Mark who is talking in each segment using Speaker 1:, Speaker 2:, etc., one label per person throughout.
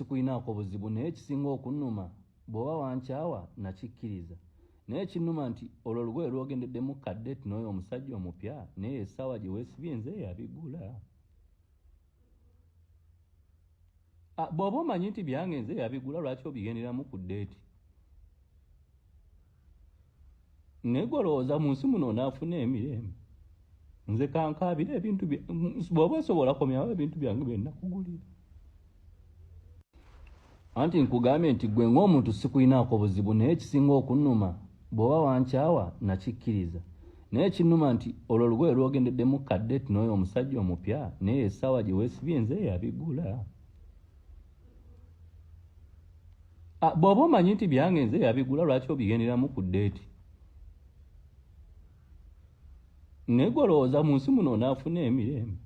Speaker 1: sikulinaako buzibu, naye ekisinga okunnuma bw'oba wankyawa nakikkiriza, naye ekinnuma nti olwo olugoye lw'ogendeddemu ka date n'oyo omusajja omupya, naye essaawa gye weesibye nze yabigula. Ah, bw'oba omanyi nti byange nze yabigula, lwaki obigenderamu ku date? Naye gwe olowooza mu nsi muno onaafuna emirembe? Nze kankaabire ebintu, bw'oba osobola komyawo ebintu byange bye nakugulira. Anti nkugambye nti gwe ng'omuntu sikulinaako buzibu, naye ekisinga okunnuma bw'oba wankyawa nakikkiriza, naye ekinnuma nti olwo olugoye lw'ogendeddemu ka date n'oyo omusajja omupya, naye essaawa gye weesibye nze yabigula. Ah, bw'oba omanyi nti byange nze yabigula, lwaki obigenderamu ku date? Naye gwe olowooza mu nsi muno onaafuna emirembe?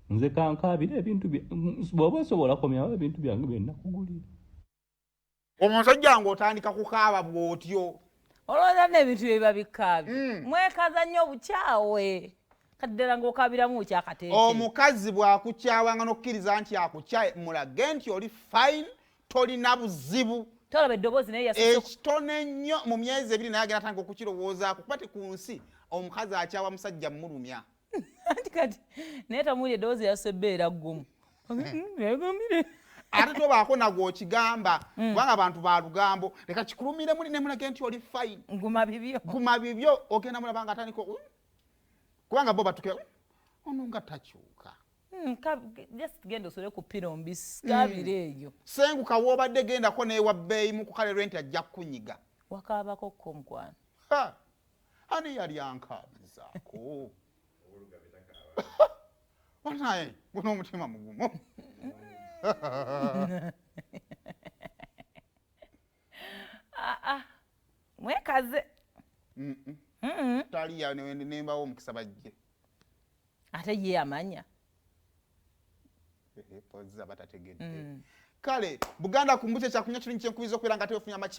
Speaker 1: Nze kankaabire ebintu, bw'oba osobola komyawo ebintu byange bye nakugulira.
Speaker 2: Omusajja ng'otandika kukaaba bw'otyo.
Speaker 3: Olowooza n'ebintu bye biba bikaabye. Mwekaza nnyo obukyawe. Kati ddala ng'okaabiramu bukyakateete.
Speaker 2: Omukazi bw'akukyawanga n'okkiriza nti akukyaye, mulage nti oli fine, tolina buzibu.
Speaker 3: Tolaba eddoboozi naye yasose
Speaker 2: ekitono ennyo mu myezi 2 naye agenda atandika okukirowoozaako, kuba ti ku nsi omukazi akyawa musajja mmulumya.
Speaker 3: Anti kati naye tamuwulira eddoboozi yasose bbeera ggumu. Yagambire.
Speaker 2: Ate tobaako nagwe okigamba, kubanga abantu ba lugambo. Leka kikulumire muli ne mulage nti oli fine.
Speaker 3: Guma bibyo.
Speaker 2: Guma bibyo, ogenda mulaba nga atandika kubanga bo batuke ono nga takyuka.
Speaker 3: Just genda osole ku piro mbisi, kabire eyo.
Speaker 2: Senguka w'obadde, gendako n'ewa bbeeyi mu kukale renti ajja kukunyiga.
Speaker 3: Wakaabako ko mukwano?
Speaker 2: Ha! Ani yali ankaabizaako? Banaye, guno omutima mugumu.
Speaker 3: Ah, ah. Mwekaze.
Speaker 2: Taliya nembawo omukisa bajje.
Speaker 3: Ate ye amanya.
Speaker 2: Poza batategedde. Kale Buganda kumbukye kyakunywa kirungi kyenkubiza okubeera nga teofunye amaki.